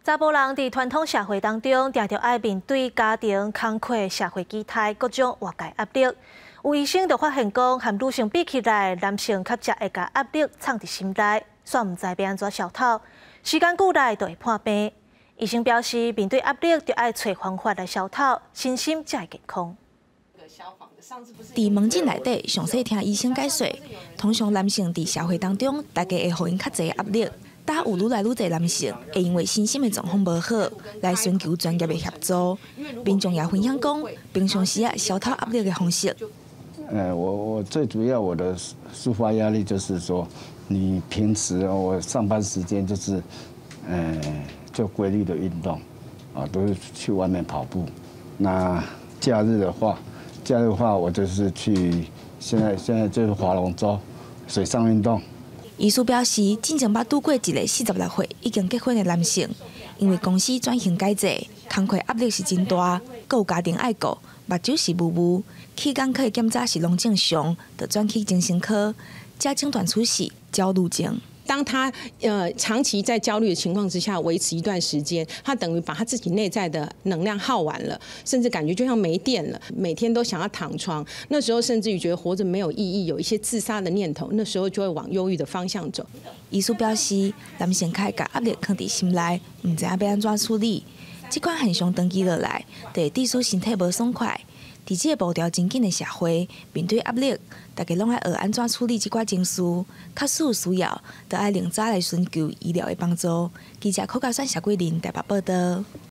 查埔人佇傳統社會當中，定著愛面對家庭、工課、社會期待各種外界壓力。有醫生就發現講，和女性比起來，男性較濟會共壓力藏佇心內，煞毋知欲按怎消透。時間久來就會破病。醫生表示，面對壓力，就愛揣方法來消透，身心才會健康。佇門診內底，詳細聽醫生解說。通常男性佇社會當中，大家會予𪜶較濟壓力。但有愈來愈濟男性會因為身心的狀況無好，來尋求專業的協助。民眾也分享講，平常時啊消透壓力的方式。我最主要我的抒發壓力就是說，你平時我上班時間就是，就規律的運動，啊，都是去外面跑步。那假日的話，我就是去，現在就是划龍舟，水上運動。醫師表示，進前捌拄過一个46歲已經結婚的男性，因為公司轉型改制，工課壓力是真大，閣有家庭愛顧，目睭是霧霧，去眼科檢查是攏正常，就轉去精神科，才診斷出是焦慮症。當他長期在焦慮的情況之下維持一段時間，他等於把他自己內在的能量耗完了，甚至感覺就像沒電了，每天都想要躺床。那時候甚至於覺得活着沒有意義，有一些自殺的念頭。那時候就會往憂鬱的方向走。醫師表示，男性較會共壓力囥佇心內，毋知影欲按怎處理。這款現象長期落來，就會致使身體無爽快。佇這个步調真緊的社會，面對壓力，大家攏愛學按怎處理這寡情緒。確實有需要，就愛盡早來尋求醫療的幫助。記者柯家選、謝桂林台北報道。